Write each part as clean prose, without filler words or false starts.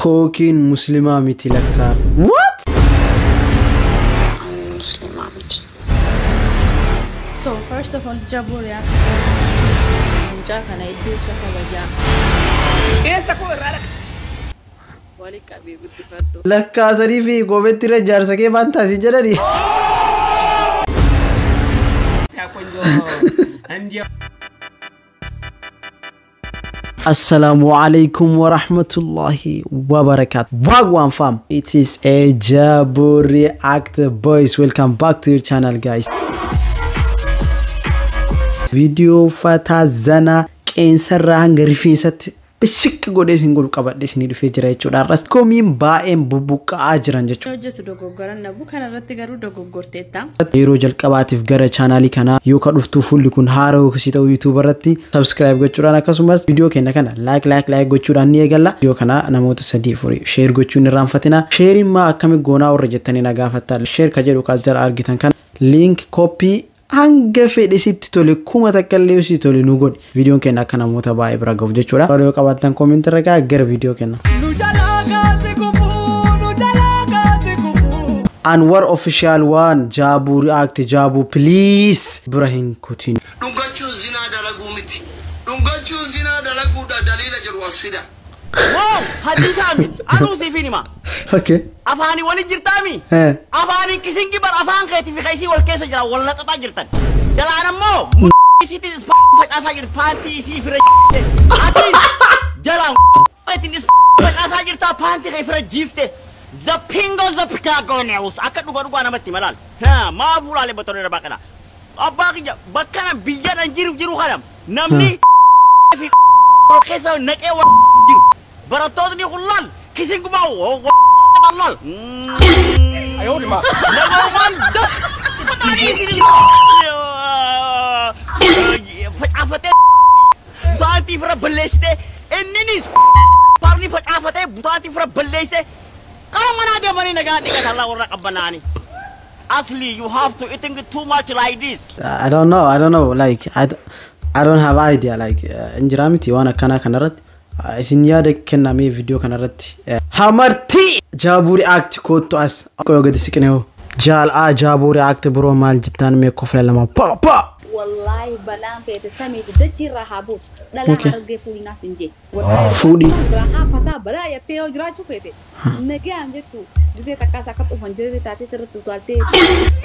Kookiin muslimaa miti lakkaa. What? Muslimaa miti. So first of all, Jaboo react. Mucaa kana hedduu isa kabajaa. Eessa koo irraa dhaqa? Wali qabii guddifadhu. Lakkaa sadii fi goobetti irra jaarsa kee waan taasii jedhani. Assalamu alaikum wa rahmatullahi wa barakatuh. Wagwan fam. It is a Jaboo React boys. Welcome back to your channel, guys. Video fataa zana qeensarraa hanga rifeensatti bishikki godhee isin godhu qabadhe isinii dhufee jira jechuudha. Har'as komiin baay'een bubuqqa'aa jiran jechuudha. Hojjetu dogoggoran nabu kanarratti garuu dogoggorteetta. Yeroo jalqabaatiif gara chaanaalii kanaa yoo ka dhuftu fuulli kun haaraa yookiis ta'u YouTube irratti subscribe gochuudhaan akkasumas viidiyoo keenya kana like like like gochuudhaan ni eegalla. Viidiyoo kana namoota 3-4 share gochuun hin irraanfatina. Sheeriin maa akkami goonaa warra jettanii na gaafattaa. Share ka jedhu kaas jala argitan kana link copy hanga fedhe sitti tole kuma takka illee sitti tole nu godhi. Viidiyoon keenya akka namoota baay'ee bira gahuuf jechuudha. Warra yoo qabaattan comment irra kaa'aa gara viidiyoo keenya. Anwar official 1 Jaboo React Jaboo please bira hin kutin. Dhungachuun zinaa dalaguu miti. Dhungachuun zinaa dalaguudha daliila jedhu as fida. Wow! Hadiisaa miti. Anuu siif hin hima. Okay. Afaanii waliin jirtaami? Afaanii kisingi bar afaan keetii fi keesii wal keessa jira wal laxaxaa jirtan. Jalaan ammoo isiitiin facaasaa jirti paantii isii fira Ati jalaan keetiin facaasaa jirta paantii kee fira jiifte. The pingo the Pitagoneus akka dhugaa dhugaa namatti malaal. Maa fuulaalee battoonni irra baaqana. Abbaa kiyya bakka kana biyya jiru jiru kana namni fi keessa naqee wal jiru. Barattoonni kun laal kisingumaa laal. Namoonni daf facaafatee butaatii fira balleessitee inninis paarni facaafatee butaatii fira balleessitee qara manaa deemanii nagaa dhiqatan laa warra qabbanaanii. Asli, you have to eating too much like this. I don't know like I don't have idea like injiraa miti waan akkanaa kanarratti isin yaada kennamee viidiyoo kanarratti hamartii Jaboo React kootu as qoyoo gadi siqnee hoo jaal'aa Jaboo React biroo maal jettaan mee kofla lama pa pa. Wallahi balaan feete samii fi dachii irraa haa buutu. Dhalaan argee fuulinaas hin jee. Fuudhi. Haa fataa balaa jettee yoo jiraachuu feete. Nagaan jettu gisee takkaas akka xufan jirti taatee sirriitti utaaltee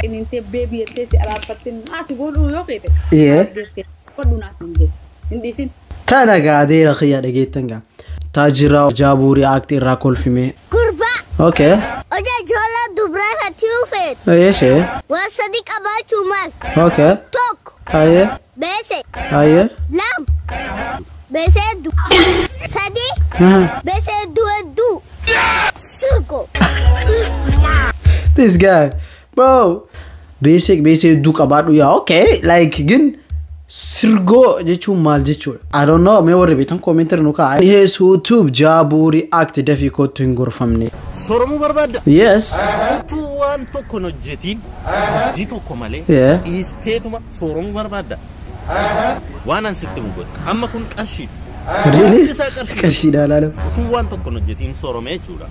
qiniintee beebii jettee si araarfattee naasi godhuu yoo feete. Godhuu naas hin jee. Hin dhiisin. Tana gaadeera xiyya dhageettan gaa. Taajiraa Jaboo React irraa kolfime. Gurbaa. Okay. Hojii ijoollee dubaraa katiu feete. Eeshee. Waan sadii qabaachuu maal? Okay. Tokko. Aye. Beese. Aye. Lama. Beese hedduu. Sadii. Beese hedduu hedduu. Sirgo. This guy, bro. Basic beese hedduu qabaadhu yaa okay like gin sirgoo jechuun maal jechuudha? I don't know mee warri beektan comment irra nu kaa'aa. Dhihees YouTube Jaboo React dafii kootu hin gorfamne. Soromuu barbaadda? Yes. Utuu waan tokko hin hojjetiin hojii tokko malee dhiisteetuma soromuu barbaadda. Waan an sitti hin godhe. Amma kun qarshiidha. Really? Qarshiidha laala. Utuu waan tokko hin hojjetiin soromee jechuudha.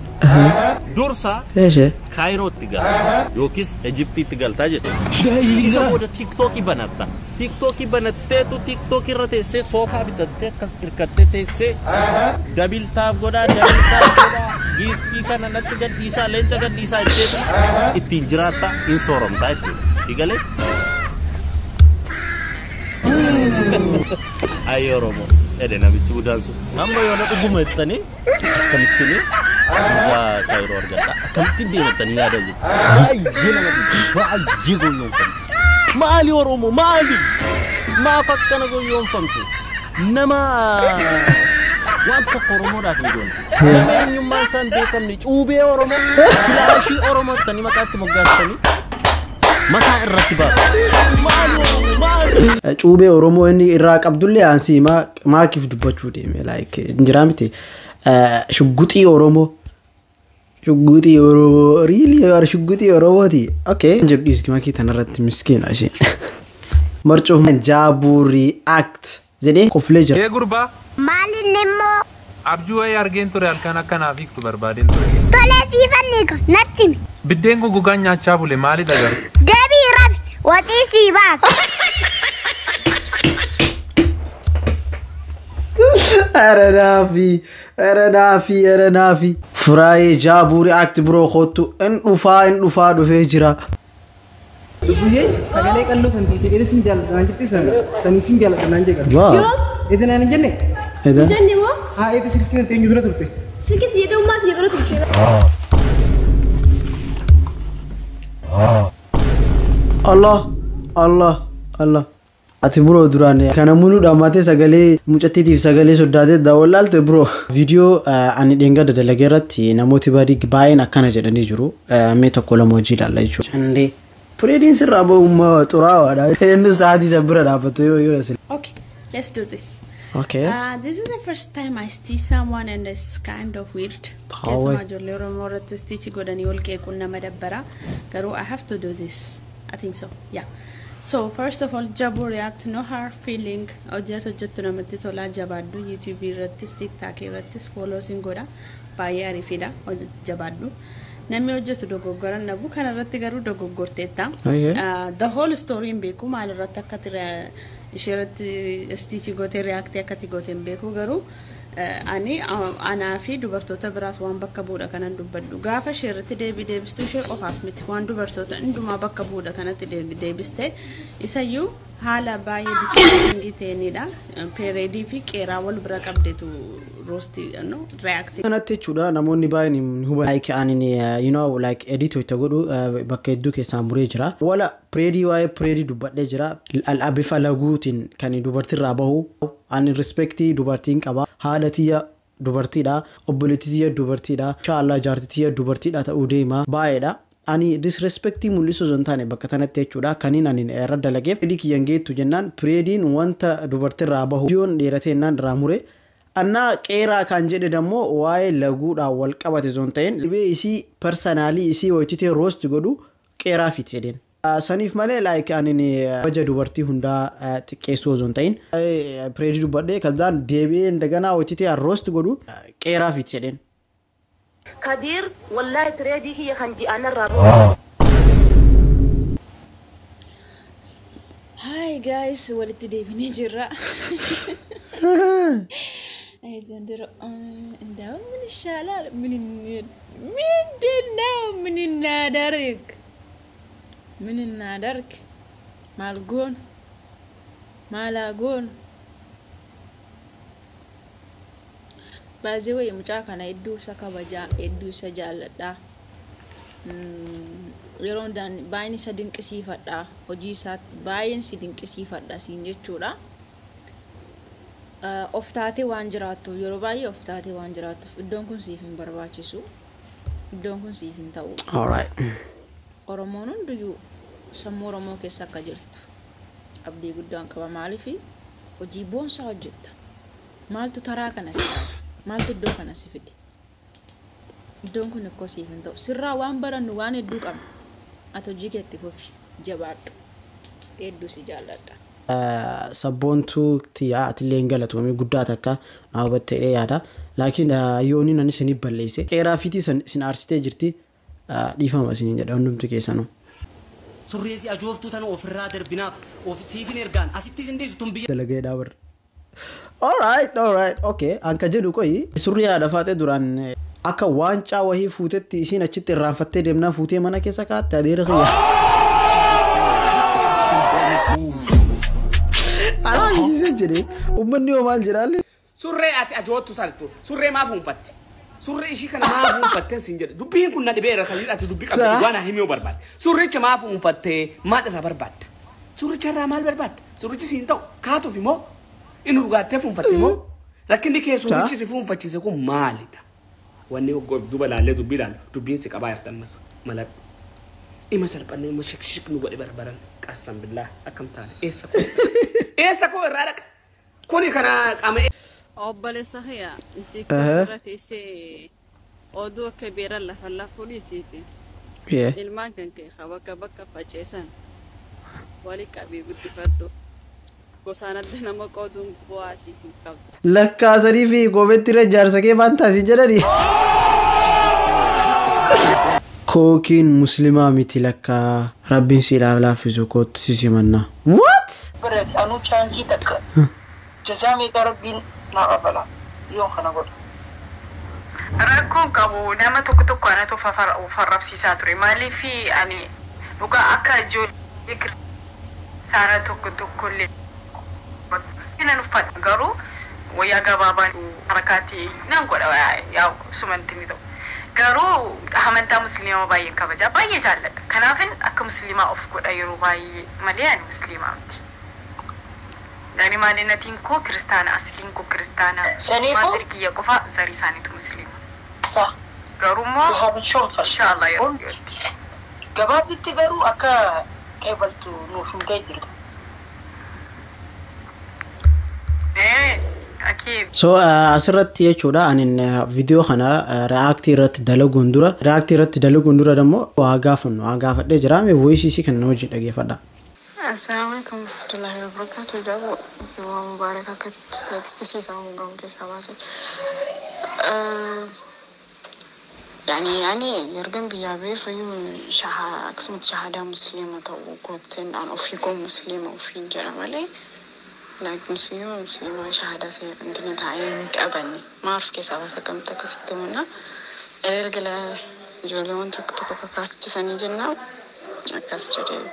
Dursa Kaayirootti galta yookiis Ejiptiitti galtaa jechuudha. Isa booda TikTokii banatta. TikTokii banatteetu TikTokii irra teessee soofaa bitattee akkas hirkattee teessee dabiltaaf godhaa dabiltaaf godhaa giiftii kana natti gadhiisaa leenca gadhiisaa jetteetu ittiin jiraatta hin sooromtaa jechuudha. Igalee? Ayi Oromoo jedhe namichi budaan sun. Amma yoo na dhuguma jettanii akkamittiin viizaa Kaayiroo argadha akkamittiin deemattanii yaada jechuudha. Baay'ee nama dhibu baay'ee gowwoomfamtu. Maali Oromoo maali? Maaf akkana gowwoomfamtu? Nama waan tokko Oromoodhaaf hin goone. Nama eenyummaan isaan beekamne cuubee Oromoo filaashii Oromoo jettanii maqaatti moggaastanii mataa irratti baatu. Maali Oromoo maali? Cuubee Oromoo inni irraa qabdullee aansii maakiif dubbachuu deeme like injiraa miti shugguxii Oromoo. Shugguxii Oromoo really shugguxii Oromooti. Okay. Jedhu dhiiski makii tanarratti miskiina isheen. Marcuuf Jaboo React jedhee koflee jira. Ee gurbaa. Maaliin immoo Abjuu wayii argeen ture halkan akkanaaf hiiktu barbaadeen ture. Tolee siifanni natti himi. Biddeen gogaan nyaachaa bule maalidha garuu? Deebii rabi waxii sii baasa. Ere naafi, ere naafi, ere naafi. Firaayee jaabuu react biroo kootu in dhufaa dhufee jira. Dubbiyee sagalee qalloo kan ta'e jedhee sin jaalladha naan jettee sanii sin jaalladha naan jedhe. Waa. Ede naan hin jenne? Ede. Jenne moo? Haa ede silkii kan eenyu bira turte? Silkii jedhee uummata bira turte. Allah Allah Allah. Ati bro duraan kana muluudha maatee sagalee mucattiitiif sagalee soddaatee daawwallaalte bro. Viidiyoo ani dheengadda dalagee irratti namooti baay'een akkana jedhanii jiru. Mee tokko lama hojii ilaalla jechuudha. Candee. Pireediin sirraa ba'ummaa xuraawaadha. Innis sa'aatii isa bira dhaabbate yoo yoo asii. Okay, let's do this. Okay. This is the first time I stitch someone and it's kind of weird. Keessumaa ijoollee Oromoo irratti stitch godhanii wal qeequun nama dabbara. Garuu I have to do this. I think so. Yeah. So first of all, Jabu react no hard feeling. Hojjetu hojjettu namatti tolaa jabaadhu. YouTube irrattis TikTok irrattis follow sin godha. Baay'ee ariifidha. Jabaadhu. Namni hojjetu dogoggoran dhabu kanarratti garuu dogoggorteetta. The whole story hin beeku maalirratti akka ishee irratti stitch gootee react akkati gootee hin beeku garuu ani anaa fi dubartoota biraas waan bakka bu'uudha kanan dubbadhu. Gaafa ishee irratti deebii deebistu ishee qofaaf miti waan dubartoota hundumaa bakka bu'uudha kanatti deebiste isayyuu haala baay'ee disgusting ta'eenidha. Peereedii fi qeeraa wal bira qabdeetu roostii no react. Kanatti jechuudha namoonni baay'een hin huban. Like ani you know like edit itti godhu bakka hedduu keessaan muree jira. Wala pireedii waa'ee pireedii dubbadhee jira. Bifa laguutiin kan dubartiirraa bahu. Ani respectii dubartiin qaba. Haadha tiyya dubartiidha. Obboleettii tiyya dubartiidha. Inshaallah jaartii tiyya dubartiidha ta'uu deema. Baay'eedha. Ani disrespectii mul'isu osoo hin taane bakka kanatti jechuudha. Kaniin ani irra dalageef pireedii kiyyan geettu jennaan pireediin wanta dubartiirraa bahu. Viidiyoon dheeratee jennaan irraa mure. Annaa qeeraa kan jedhe dammoo waa'ee laguudhaan wal qabate osoo hin ta'in dhibee isii parsanaalii isii wayititee roosti godhu qeeraa fiti jedheen. Saniif malee like ani kabaja dubartii hundaa xiqqeessuu osoo hin ta'in pireedii dubbadhee kaddaan deebi'ee indaganaa wayititee roosti godhu qeeraa fiti jedheen. Kadir wallahi pireedii kiyya kan ji'aanarraa bu'u. Hi guys, walitti deebinee jirra. Ay ዘንድሮ እንደው ምን ይሻላል? ምን ምንድነው? ምን እናደርግ? ምን እናደርግ? ማልጎን ማላጎን baazee mucaa kana hedduu isa kabajaa hedduu isa jaalladha. Yeroo hundaan baay'een isa dinqisiifadha. Hojii isaatti baay'een si dinqisiifadha siin jechuudha. Of taatee waan jiraattuuf yeroo baay'ee of taatee waan jiraattuuf iddoon kun siif hin barbaachisu. Iddoon kun siif hin ta'u. Alright. Oromoon hundiyyuu sammuu Oromoo keessa akka jirtu abdii guddaan qaba. Maaliif hojii boonsaa hojjetta. Maaltu taraa kana si dhaaba? Maaltu iddoo kana si fide? Iddoon kun ikkoo siif hin ta'u. Sirraa waan barannu waan hedduu qabna. Ati hojii keetti fufi jabaadhu. Hedduu si jaalladha. Sabboontuu tiyyaa atillee hin galatoomii guddaa takka naa hubattee yaada. Laakiin yooniin ani isinii balleesse. Qeeraa fiitii isin aarsitee jirti dhiifama isiniin jedha hundumti keessanuu. Surree si ajooftuu tana ofirraa darbinaaf of siifin ergaan asitti isin dhiisu tun biyya. Dalagee dhaabarra. Alright, alright, okay. Anka jedhu qoyi surrii haadha faatee duraan akka waancaa wahii fuutetti isiin achitti irraanfattee deemnaa fuutee mana keessa kaa'atte adeera kiyya. Alaa hiisee jedhee uummanni hoo maal jedhaalle? Surree ati ajoottu taltu surree maaf uunfatte? Surree ishii kana maaf uunfatte siin jedhe dubbiin kun na dhibeera kan ati dubbii qabdu waan himuu barbaadde. Surricha maaf uunfatte maal irraa barbaadda? Surricha irraa maal barbaadda? Surrichi siin ta'u kaatuuf immoo inni dhugaattee fuunfatte immoo rakkinni kee surrichi si fuunfachiise kun maalidha? Wanni duuba laallee dubbii ilaalu dubbiin si qabaa jirti ammas maladhu. Ima salphannee immoo shikshik nu godhe barbaran qassan billaa akkam taane eessa koo eessa koo irraa dhaqa kuni kana qaama. Obboleessa kiyya TikTok teessee oduu akka beeran lafa lafuu dhiisiiti. Ilmaan kan kee bakka bakka faceessan wali qabii guddifadhu. Gosaan adda nama qooduun bu'aa siif hin qabdu. Lakkaasanii fi goometti irra jaarsa kee waan taasisan jedhani. Kookiin musliimaa miti lakkaa rabbiin si laaffisu kootu si simannaa. What? Barreeti anuu chaansii takka jazaa meeqa rabbiin naa kafala yoo kana godhu. Rakkoon qabu nama tokko tokko anatu farrabsiisaa ture. Maaliif ani dhugaa akka ijoollee kiristaanaa tokko tokko illee nan uffadha garuu wayyaa gabaabaa harkaatti nan godha yaa sumanti ni ta'u. Garuu amantaa musliimaa baay'een kabaja baay'ee jaalladha. Kanaafin akka musliimaa of godha yeroo baay'ee malee ani musliimaa miti. Ani maalinnatiin koo kiristaana asliin koo kiristaana. Saniifuu? Maatiin kiyya qofa zarii isaaniitu musliima. Sa. Garuu immoo inshallah yeroo dhiyootti. Gabaabditti garuu akka qeebaltu nuuf hin ta'e jirtu. So asirratti jechuudha anin viidiyoo kana react irratti dalaguun dura dammoo waa gaafannu waa gaafadhee jira mee voice isii kana hojii dhageeffadha. Assalamu alaikum warahmatullahi wabarakatuh. Jabu Juma Mubarak akka text isaa hungamu keessaa baase. Yani ergan biyyaa ba'ee fayyuu akkasumatti shahaadaa musliima ta'uu gooftaan an ofii koo musliima ofiin jedha malee like muslima shahada seeraan taa'ee hin qabanne maaf keessaa baasa akkamitti akkasitti munna erga ijoolleewwan tokko tokko kakaasichisanii jenna akkas jedhee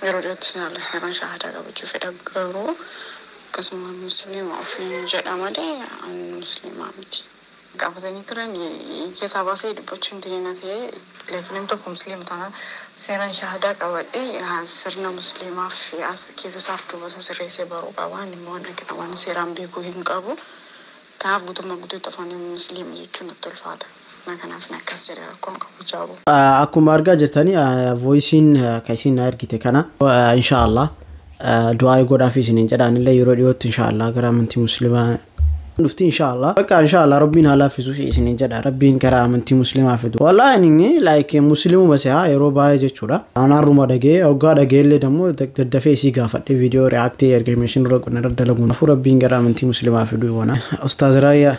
yeroo dhiyootti sinaalle seeraan shahadaa qabachuu fedha garuu akkasuma musliima ofiin jedha malee an musliimaa miti. Gaafatanii turan keessaa baasee dubbachuun diina ta'ee laakiin namni tokko musliima taanaan seeraan shahadaa qabadhee sirna musliimaaf keessa isaaf duuba isa sirreessee baruu qaba. Inni immoo waan waan seeraan beekuu hin qabu. Kanaaf guutummaa guutuutti afaan musliima jechuun natti ulfaata. Kanaaf akkas jedhee rakkoon qabu jaabu. Akkuma argaa jirtanii voisiin kan isin argite kana inshallah du'aa godhaaf isiniin jedhaanillee yeroo dhiyootti inshallah gara amantii musliimaa dhufti inshallah. Bakka inshallah rabbiin haa laaffisuuf isiniin jedha rabbiin gara amantii musliimaa fidu. Wallahi inni like musliimuma si'a yeroo baay'ee jechuudha. Anaarruma dhagee hoggaa dhageellee dammoo daddafee isii gaafadhe viidiyoo react erga meeshin dura qonna irra dalaguun afur rabbiin gara amantii musliimaa fidu yoona. Ustaaz Raayyaa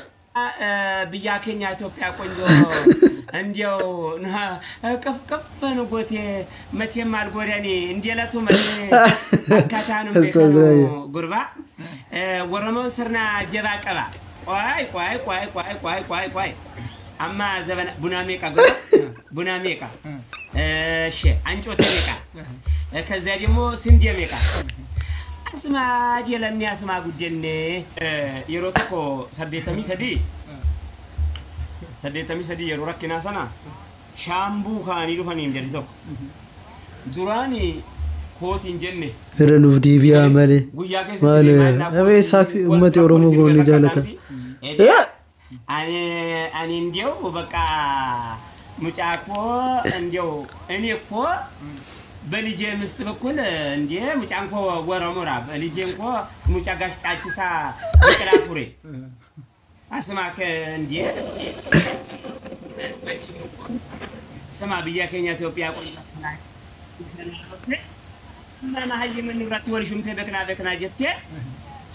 biyya keenya Itoophiyaa ቆንጆ እንዲያው ቅፍቅፍ ንጎቴ መቼም አልጎዳኔ እንደለቱ መቼ አካታኑ ቤከኑ ጉርባ ወረመውን ስርና ጀባ ቀባ ቆይ ቆይ ቆይ ቆይ ቆይ ቆይ ቆይ አማ ዘበና ቡና ሜቃ ጉርባ ቡና ሜቃ እሺ አንጮቴ ሜቃ ከዚያ ደግሞ ስንዴ ሜቃ አስማ ጀለኒ አስማ ጉደኔ yeroo tokko 83 yeroo rakkinaa sana shaambuu kaanii dhufaniin jarri tokko duraani kootiin jenne irra nuuf deebi'aa malee guyyaa keessatti malee saaksi uummati Oromoo goonni jaalata. Ani እንዲያው በቃ ሙጫ እኮ እንዲያው እኔ እኮ በልጄ ምስት በኩል እንዴ ሙጫ እንኮ ወረሞራ በልጄ እንኮ ሙጫ ጋሽ ጫችሳ በቅላፉሬ አስማከ እንዴ ስማ ብያ ከኛ ኢትዮጵያ ቆንጆ ማማ ሀይ ምን ንብረት ወልሹም ተበክና በክና ጀቴ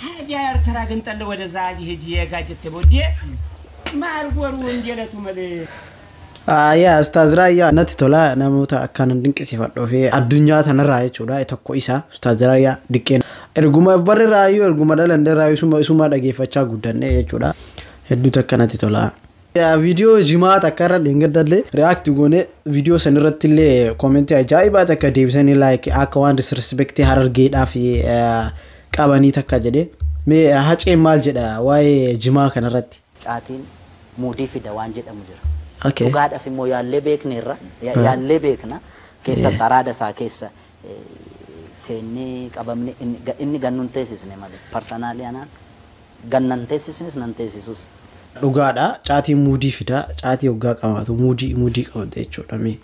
ሀያ ኤርትራ ግን ጠለ ወደዛ ሄጂ የጋጀቴ ቦዴ ማርጎሩ እንጀለቱ መለ Yaa Ustaaz Raayyaa natti tola namoota akkaan dinqisiifadhuu fi addunyaa tanarraa jechuudha tokko isa Ustaaz Raayyaa diqqeen erguma barri raayyuu erguma dhalanne raayyuu isuma dhageeffachaa guddanne jechuudha hedduutu akka natti tola. Viidiyoo jimaa takka irra dheengaddallee react goone viidiyoo san irratti illee koomentii ajaa'ibaa takka deebisanii like akka waan disrespectii harargeedhaaf qabanii takka jedhee mee haceen maal jedha waa'ee jimaa kanarratti. Caatiin muudii fida waan jedhamu jira. Okay. Dhugaadhas immoo yaallee beekneerra yaallee beekna keessatti araada isaa keessa seennee qabamne inni gannuun teessisne malee parsanaalii anaan gannan teessisnes nan teessisus. Dhugaadha caatiin muudii fida caatii hoggaa qabaatu muudii qabata jechuudha mee.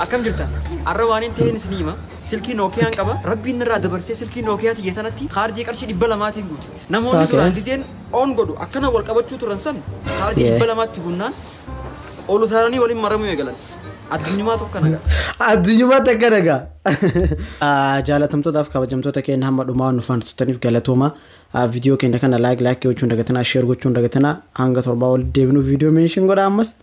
Akkam jirta arra waan hin ta'een isin hima silkii Nookiyaan qaba rabbiin irraa dabarsee silkii Nookiyaa tiyya tanatti kaardii qarshii 200 guute namoonni duraan giseen on godhu akkana wal qabachuu turan san kaardii 200 guunnaan olu taaranii waliin maramuu eegalan. Addunyumaatu akkana gaa. Addunyumaatti akkana gaa. Jaalatamtootaaf kabajamtoota keenya, hamma dhumaa nu faana turtaniif galatooma. Viidiyoo keenya kana like like gochuun dagatanaa, share gochuun dagatanaa. Hanga 7 walitti deebinu, viidiyoo mention godha ammas.